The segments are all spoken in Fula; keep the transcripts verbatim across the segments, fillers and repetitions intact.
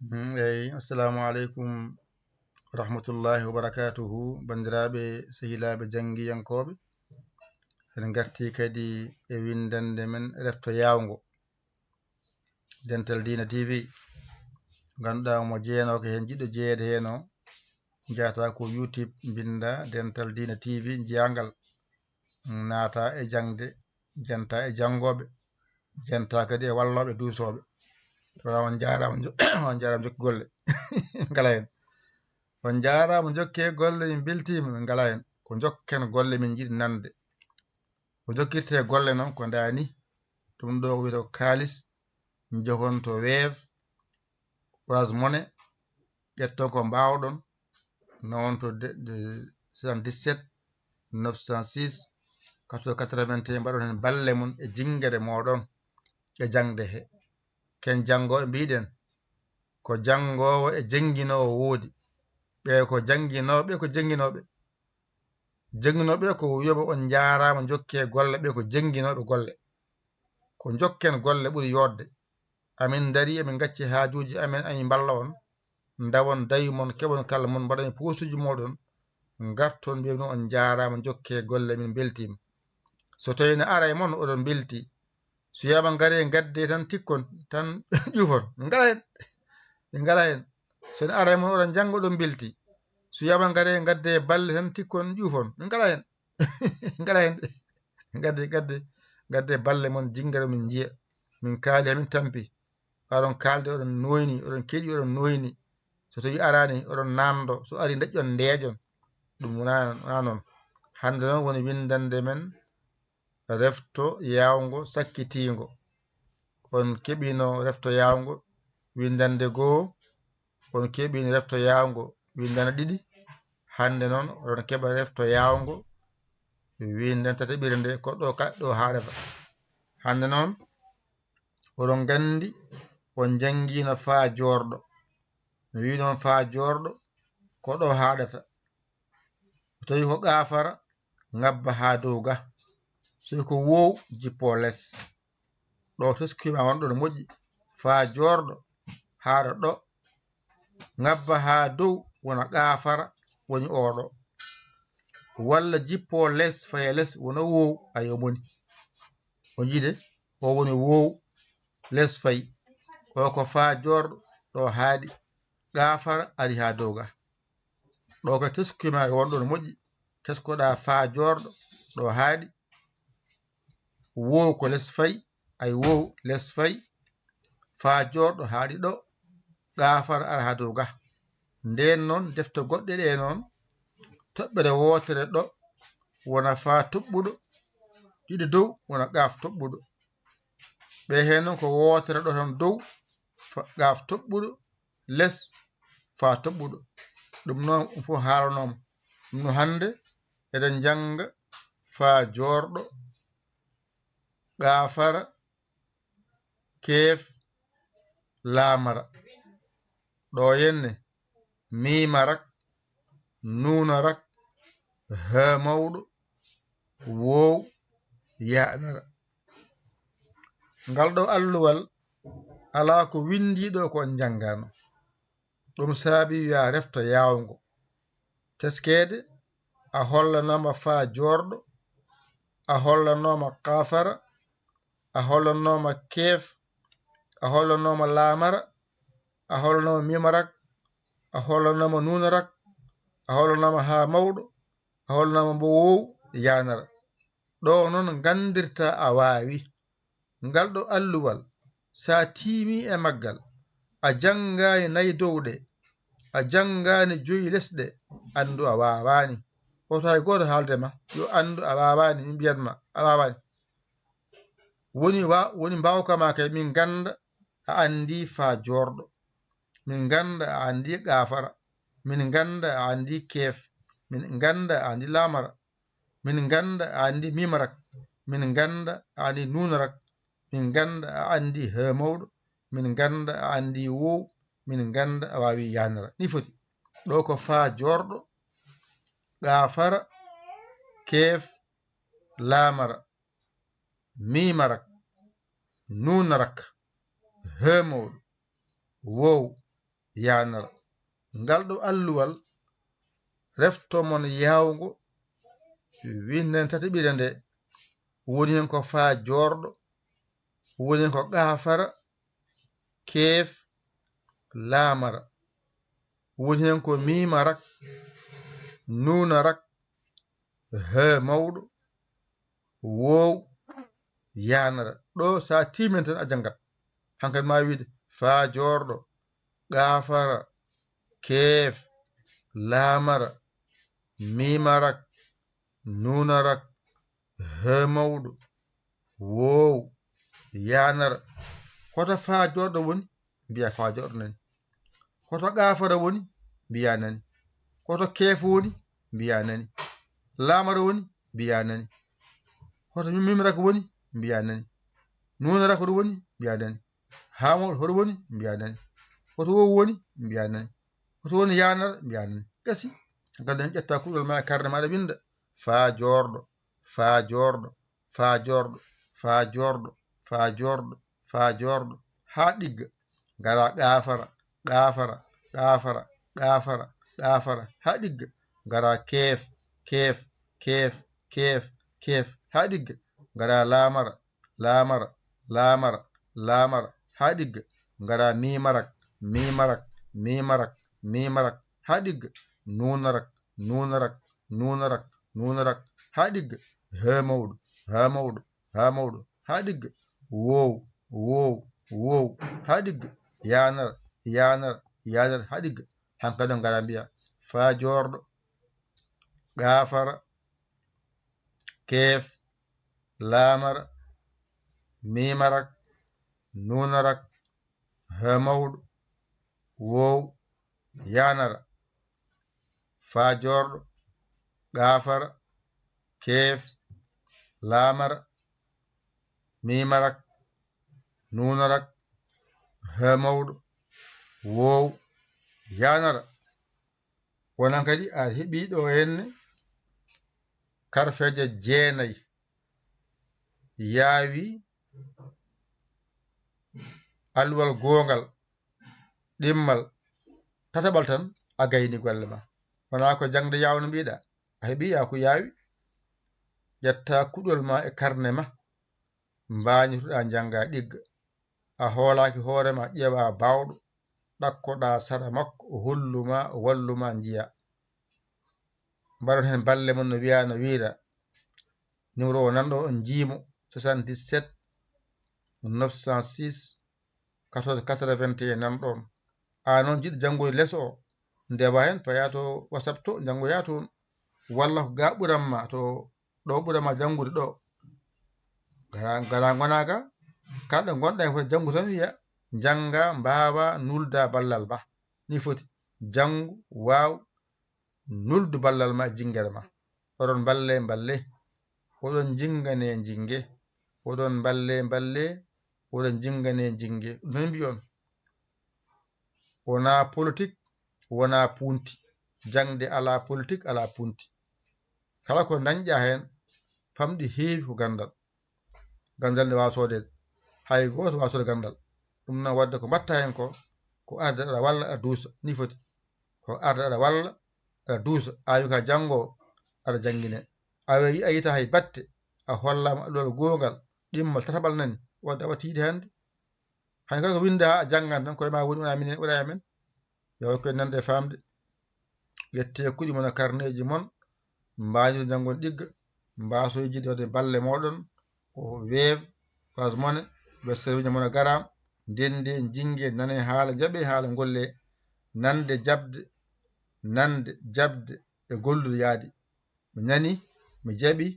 Mhm, eyi, assalamu aleykum wa rahmatullahi wa barakatuhu. Banndiraaɓe, sehilaaɓe, janngiyankooɓe, en ngartii kadi e winndannde men refto yaawngo, Dental Diina T V. Ngannduɗaa mo jeyanooka heen, jiɗɗo jeyeede heen o, njahata ko YouTube, mbinnda Dental Diina T V, njiyaa ngal. Naata e jaŋde, janta e janngooɓe, janta kadi e wallooɓe duusooɓe. Wona on njaaraama, njo-, on njaaraama, jokki golle. Ngala heen. On njaaraama, jokkee golle, min mbeltiima, min ngala heen. Ko njokken golle, min njiɗi nande. Ko jokkirtee golle noon, ko ndaa ni. Ɗum ɗo ko wiyetee ko kaalis, njogon to Wave, Orange Money, ƴetton ko mbaawɗon, nawon to de, de soixante-dix-sept neuf cent six quatre-vingt-un, mbaɗon heen balle mon e jinngere mooɗon e jaŋde he. Ken janngooɓe mbiɗen, ko janngoowo e jennginoowo woodi. Ɓe ko jannginooɓe, ko jennginooɓe. Jennginooɓe ko wiyoɓe on njaaraama, njokkee golle, ɓe ko jennginooɓe golle. Ko njokken golle ɓuri yooɗde. Amin ndarii, emin ngacci haajuuji amen, amin mballa on, ndawon dayu mon, keɓon kala mon, mbaɗon e poosuuji mooɗon, ngarton, mbiyen on njaaraama, njokkee golle, min mbeltiima. So tawii ne ara e mon, oɗon mbeltii. So wiyaama ngaree, ngaddee tan tikkon, tan ƴuufon. Min ngala heen. Min ngala heen. So ne ara e mon, oɗon njannga, oɗon mbeltii. So wiyaama ngaree, ngaddee balle tan tikkon, ƴuufon. Min ngala heen. Min ngala heen. Ngadde, ngadde, ngadde balle mon, jinngere min njiya. Min kaali, haa min tampi. Aɗon kaalde, oɗon nooyni, oɗon keɗi, oɗon nooyni. So tawii araani, oɗon naamndo. So arii, ndeƴƴon, ndeeƴon. Ɗum wonaa, wonaa noon. Hannde noon woni winndannde men refto yaawngo sakkitiingo. On keɓiino refto yaawngo, winndannde goo, on keɓiino refto yaawngo, winndannde ɗiɗi. Hannde noon, oɗon keɓa refto yaawngo, winndannde tataɓire nde, ko ɗo ka, ɗo haaɗata. Hannde noon, oɗon nganndi, on njanngiino faa joorɗo. Mi wii noon faa joorɗo, ko ɗo haaɗata. So tawii ko gaafara, ngabba haa dow ga. So ko woow, jippo les. Ɗo teskuyma wonɗo no moƴƴi, faa joorɗo, haaɗa ɗo. Ngabba haa dow, wona gaafara, woni oo ɗo. Walla jippo les, faya les, wona woow, ayo moni. O jiide, o woni woow, les fay. O ko faa joorɗo, ɗo haaɗi. Gaafara ari haa dow ga. Ɗo ka teskuyma e wonɗo no moƴƴi, teskoɗaa faa joorɗo, ɗo haaɗi. Woow ko les fay, ay woow les fay, faa joorɗo haaɗi ɗo, gaafara ara haa dow ga. Ndeen noon, defte goɗɗe ɗe noon, toɓɓere wootere ɗo, wona faa toɓɓuɗo, ɗiɗi dow, wona gaaf toɓɓuɗo. Ɓe heen noon ko wootere ɗo tan dow, fa-, gaaf toɓɓuɗo, les, faa toɓɓuɗo. Ɗum noon ɗum fof haalanooma. Ɗum no hannde eɗen njannga faa joorɗo, gaafara, keef, laamara. Ɗo henne, miima rak, nuuna rak, haa mawɗo, woow, yaanara. Ngal ɗo alluwal alaa ko winndiiɗo ko on njanngaano. Ɗum saabi wiya refto yaawngo. Teskeede, a hollanooma faa joorɗo, a hollanooma kaafara, a hollanooma keef, a hollanooma laamara, a hollanooma miima rak, a hollanooma nuuna rak, a hollanooma haa mawɗo, a hollanooma mbo woow yaanara. Ɗo noon nganndirta a waawi. Ngal ɗo alluwal, so a tiimii e maggal, a janngaani nay dow ɗe, a janngaani joyi les ɗe, anndu a waawaani. Hoto hay gooto haalde ma, yo anndu a waawaani, min mbiyat ma, a waawaani. Woni wa-, woni mbaawka ma kay, min ngannda a anndii faa joorɗo. Min ngannda a anndii gaafara. Min ngannda a anndii keef. Min ngannda a anndii laamara. Min ngannda a anndii miima rak. Min ngannda a anndii nuuna rak. Min ngannda a anndii haa mawɗo. Min ngannda a anndii woow. Min ngannda a waawii yaanara. Nii foti. Ɗo ko faa joorɗo, gaafara, keef, laamara, miima rak, nuuna rak, haa mawɗo, woow, yaanara. Ngal ɗo alluwal refto mon yaawgo, winden tataɓire nde, woni heen ko faa joorɗo, woni heen ko gaafara, keef, laamara, woni heen ko miima rak, nuuna rak, hee mawɗo, woow, yaanara. Ɗo so a tiimen tan a janngat. Hankadi ma wiide faa joorɗo, gaafara, keef, laamara, miima rak, nuuna rak, hee mawɗo, woow, yaanara. Hoto faa joorɗo woni? Mbiya faa joorɗo nani. Hoto gaafara woni? Mbiya nani. Hoto keef woni? Mbiya nani. Laamara woni? Mbiya nani. Hoto miima rak woni? Mbiya nani. Nuuna rak hoto woni? Mbiya nani. Haa mawɗo hoto woni? Mbiya nani. Hoto woow woni? Mbiya nani. Hoto woni yaanara? Mbiya nani. Gasi. Hankadi en ƴetta kuɗol ma e karne ma aɗa winnda. Faa joorɗo, faa joorɗo, faa joorɗo, faa joorɗo, faa joorɗo, faa joorɗo, haa ɗigga. Ngara gaafara, gaafara, gaafara, gaafara, gaafara, haa ɗigga. Ngara keef, keef, keef, keef, keef, keef, haa ɗigga. Ngara laamara, laamara, laamara, laamara, haa ɗigga. Ngara miima rak, miima rak, miima rak, miima rak, haa ɗigga. Nuuna rak, nuuna rak, nuuna rak, nuuna rak, haa ɗigga. Hee mawɗo, haa mawɗo, haa mawɗo, haa ɗigga. Woow, woow, woow, haa ɗigga. Yaanara, yaanara, yaanara, haa ɗigga. Hankadi on ngara mbiya faa joorɗo, gaafara, keef, laamara, miima rak, nuuna rak, hee mawɗo, woow, yaanara. Faa joorɗo, gaafara, keef, laamara, miima rak, nuuna rak, hee mawɗo, woow, yaanara. Wona kadi a heɓi ɗo henne karfeeje jeenayi, yaawi alluwal goongal, ɗimmal, tataɓal tan, a gayni golle ma. Wona ko jaŋde yaawnde mbiɗa, a heɓi yaa ko yaawi. Ƴetta kuɗol ma e karne ma, mbañotoɗa, njannga, ɗigga. A hoolaaki hoore ma, ƴeewa baawɗo, ɗakkoɗa sara makko, o hollu ma, o wallu ma, njiya. Mbaɗon heen balle mon no wiya, no wiyra. Numéro o nan ɗo, on njiimo, soixante-dix-sept neuf cent six quatorze quatre-vingt-un, nan ɗon. A noon jiɗɗo janngude leso o, ndewa heen, paya to WhatsApp to, njanngoya toon. Walla ko ga ɓuran ma, to ɗo ɓuran ma janngude ɗo. Gara, gara ngona ga, kala ɗo ngonɗa e foti janngu tan wiya, njannga, mbaawa, nulda ballal ma. Ni foti, janngu, waaw, nuldu ballal ma e jinngere ma. Oɗon mballe, mballe. Oɗon njinnganee, njinnge. Oɗon mballe, mballe. Oɗon njinnganee, njinnge. Ɗum noon mbiyon. Wonaa politik, wonaa punti. Jaŋde alaa politik, alaa punti. Kala ko ndañƴa heen, famɗi heewi ko ganndal. Ganndal nde waawa soodeede. Hay gooto waawa soode ganndal. Ɗum noon waɗde ko mbaɗta heen ko, ko arde aɗa walla aɗa duusa. Ni foti. Ko arde aɗa walla aɗa duusa. Awi ka janngo aɗa janngine. Awe a yita hay batte. A hollaama alluwal goongal. Ɗimmal tataɓal nani. Waɗde a watti yiide hannde. Hay kala ko winnda a janngan tan koye ma woni, wona minen, wona e men. Yo ko nande e faamde. Ƴettee kuɗi mon e karneeji mon, mbaajor janngon ɗigga, mbaasoyde waɗde balle mooɗon, ko Wave, Orange Money, Western Union, MoneyGram, ndende, njinnge, nane haala, njaɓe haala, ngolle, nande, jaɓde, nande, jaɓde e gollude yaadi. Mi nani, mi jaɓi,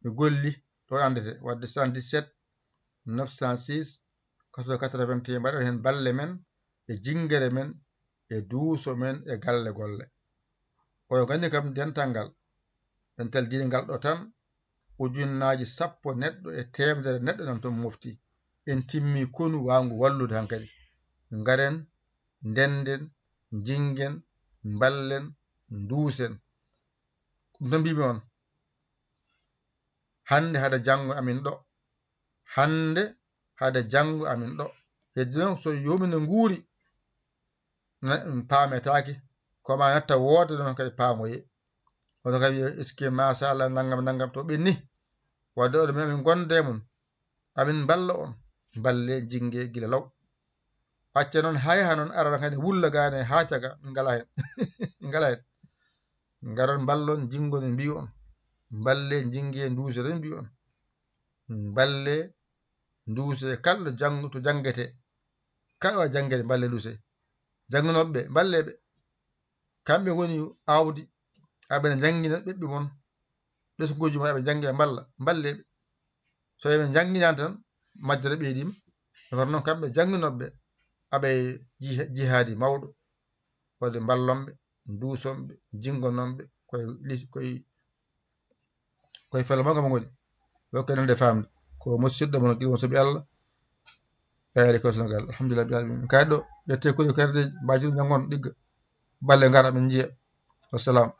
mi golli, ɗo anndete, waɗde soixante-dix-sept neuf cent six quatorze quatre-vingt-un, mbaɗen heen balle men, e jinngere men, e duuso men, e galle golle. Oɗon nganndi kam dental ngal, dental diine ngal ɗo tan, ujunnaaji sappo neɗɗo e teemedere neɗɗo nan toon mofti. En timmi konu waawngu wallude hankadi. Ngaren, ndenden, njinngen, mballen, nduusen. Ɗum tan mbimi on. Hannde hade janngo amin ɗo. Hannde hade janngo amin ɗo. Heddi noon so yoomi no nguuri, paametaake. Ko ma natta woode ɗon kadi paamoye. Oɗo kadi wiya, est-ce que machallah, nangam nangam, to ɓenni. Wadde oɗo mi amin gonde mon, amin mballa on. Mballe, jinge gila law. Acca noon, hay ha noon arana kadi wulla gane ha caga, min ngala hen. Min ngala hen. Ngaron mballon, jingon, en mbiyu on. Mballe, jinge, nduuse, en mbiyu on. Mballe, nduuse, kala ɗo jang-, to jangete. Kala wa jangete, mballe, nduuse. Janginoɓe, mballe ɓe. Kamɓe ngoni awdi, aɓe na jangina ɓiɓɓe mon. Ɓesnguuji mon, aɓe jangina, mballa, mballe ɓe. So ɓe janginani tan, majjere ɓeydima. Kono noon kamɓe janginoɓe, aɓe jiha-, jihaadi mawɗo. Wadde mballonɓe, nduusonɓe, jingononɓe, koye li-, koye, koye felo makko mo ngoni. Yokke nande famde. Ko musidɗo mon, kiɗo mon soɓi Allah. Kayri ko Senegal. Alhamdulillah, ɓe alɓe. Kayɗo, ƴette kuɗi kayre de, bajuru jangon, ɗigga. Balle ngara, ɓe njiya. Wassalam.